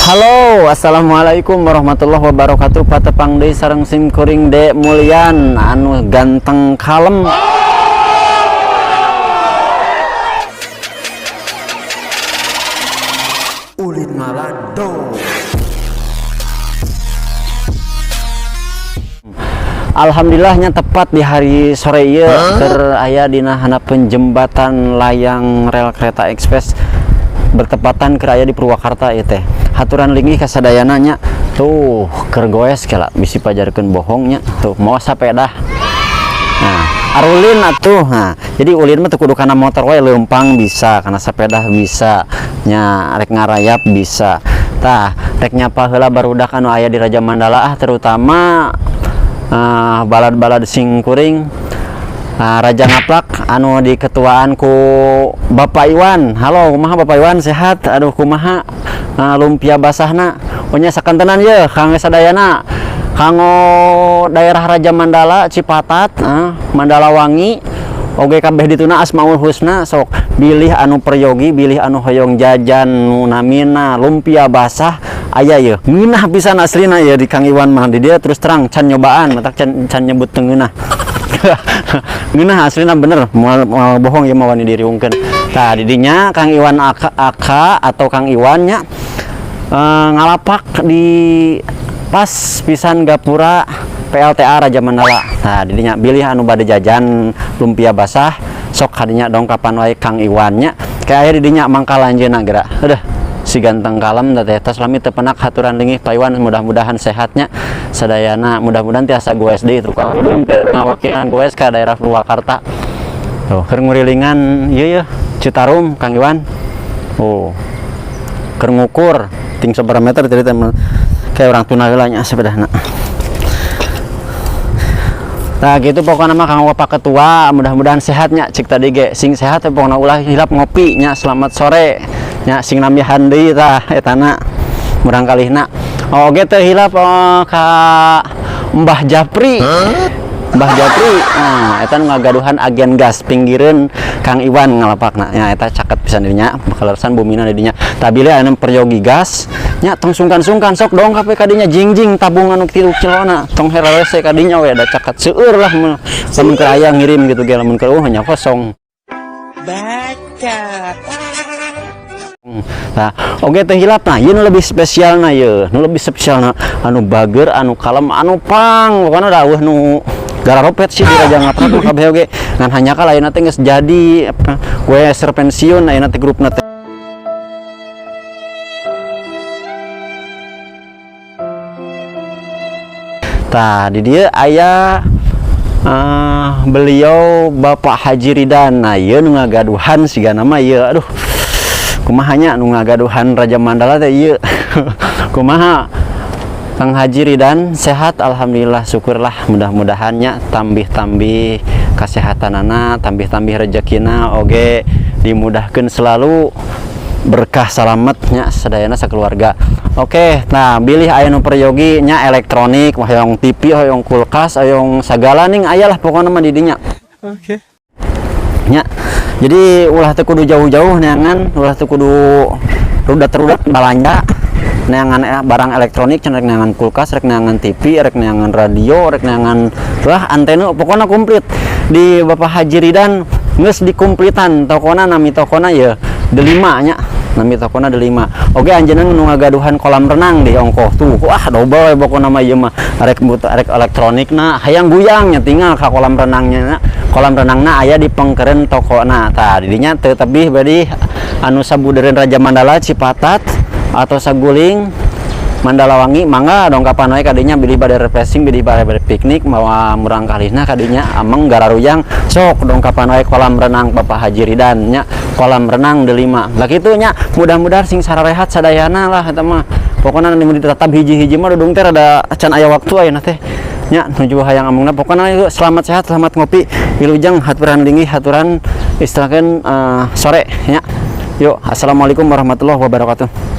Halo, assalamualaikum warahmatullahi wabarakatuh. Patepang deui sareng sim kuring De Mulian anu ganteng kalem. Ulin Ngalado. Alhamdulillahnya tepat di hari sore ieu keur aya dina handapeun jembatan layang rel kereta ekspres bertepatan keur aya di Purwakarta ieu teh. Haturan linggih ka sadayana nya. Tuh, keur goes kela bisi pajarkeun bohongnya. Tuh, mawa sapeda. Nah, arulin atuh. Nah, jadi ulin mah teu kudu kana motor wae, leumpang bisa, kana sepeda bisa, nya rek ngarayap bisa. Tah, rek nyapa heula barudak anu aya di Raja Mandala ah, terutama balad-balad sing kuring Raja Ngaplak anu diketuaan ku Bapak Iwan. Halo, kumaha Bapak Iwan, sehat? Aduh, kumaha lumpia basahna? Nya sakantenan ye kanggo sadayana. Kanggo daerah Raja Mandala, Cipatat, Mandalawangi, oge kabeh dituna Asmaul Husna, sok bilih anu peryogi, bilih anu hoyong jajan nu namina lumpia basah aya ye. Ngeunah pisan aslina ye di Kang Iwan mah, di dia terus terang can nyobaan, matak can can nyebut teu ngeunah. Ngeunah aslina bener, moal moal bohong ya, mah wani diriungkeun. Tah, di dinya Kang Iwan Aka, Aka atau Kang Iwan nya, ngalapak di pas pisan gapura PLTA Raja Mandala. Nah, didinya bilih anu bade jajan lumpia basah sok kadinya dongkapan wae Kang Iwan nya. Kayak aya di dinya mangkal anjeunna geura. Udah si ganteng kalem teh tos lami teu penak. Haturan linggih Pak Iwan, mudah-mudahan sehatnya sadayana, mudah-mudahan tiasa goes deui tuh ngawakilan goes ka daerah Purwakarta. Tuh, keur ngurilingan ieu ye Citarum Kang Iwan. Oh. Keur ngukur ting sabaraha meter tadi teh, kayak orang tuna heula nya sepedana. Nah gitu pokoknya mah Kang Bapak Ketua, mudah-mudahan sehatnya, cik tadi ge sing sehat ya, pokoknya ulah hilap ngopi nya. Selamat sore nya, sing nambihan deui tah etana murang kalihna. Oh, oge teu hilap, oh, ka Mbah Japri. Mbah Japri, nah eta nu ngagaduhan agen gas pinggireun Kang Iwan ngalapakna nya, eta caket pisan dinya, kaleresan bumina di dinya. Tah, bilih anu peryogi gas nya, tong sungkan-sungkan, sok dongkap we kadinya, jingjing tabung anu 3 kilona, tong heralese kadinya we, da caket seueur lah lamun keur aya ngirim gitu ge, lamun keur nya kosong. Baca. Nah, oke teh hilap, nah ieu nu lebih spesial, nah ieu nu lebih spesial, nah anu bager, anu kalem, anu pang, pokokna da euweuh nu gararopet sih di Raja Ngaplak mah kabeh oge ngan hanya kala ayeuna teh geus jadi we ser pensiun ayeuna teh grupna teh. Tah, di dieu aya beliau Bapak Haji Ridan. Nah, ieu nu ngagaduhan sigana mah ieu. Aduh, kumaha nya nu ngagaduhan Raja Mandala teh ieu. Kumaha Kang Haji Ridan, sehat? Alhamdulillah, syukurlah, mudah-mudahannya tambih-tambih kesehatanana, tambih-tambih rezekina oge dimudahkan selalu, berkah salametnya sadayana sakeluarga. Oke, nah bilih aya nu peryogi nya elektronik, hoyong TV, hoyong kulkas, hoyong sagala ning aya lah pokokna mah di dinya. Oke. Nya. Jadi ulah teu kudu jauh-jauh neangan, ulah teu kudu rudat-rudat balanja neangan barang elektronik, cenah rek neangan kulkas, rek neangan TV, rek neangan radio, rek neangan wah antena, pokoknya komplit di Bapak Haji Ridan geus dikumplitan tokona, nami tokona ya delima nya, nami tokona delima. Oke, anjeunna nu ngagaduhan kolam renang di ongkoh tuh, wah double we pokona mah ieu mah, rek butuh rek elektronik na hayang guyang nya, tinggal ka kolam renangnya, kolam renangna aya di pengkeren tokona. Tah, didinya teu tebih badi anu sabudereun Raja Mandala, Cipatat atau Saguling, Mandalawangi, mangga dongkapan wae kadinya bilih bade refreshing, bilih bade piknik mawa murang kalihna kadinya ameng gararuyang, sok dongkapan wae kolam renang Bapak Haji Ridan nya, kolam renang delima lah kitu nya. Mudah-mudahan sing sararehat sadayana lah, eta mah pokona nu ditetap hiji-hiji mah dudung teh rada can aya waktu ayeuna teh nya nuju hayang amengna. Pokona itu selamat sehat, selamat ngopi, wilujeng, haturan linggih, haturan istilahkan sore nya. Yuk, assalamualaikum warahmatullahi wabarakatuh.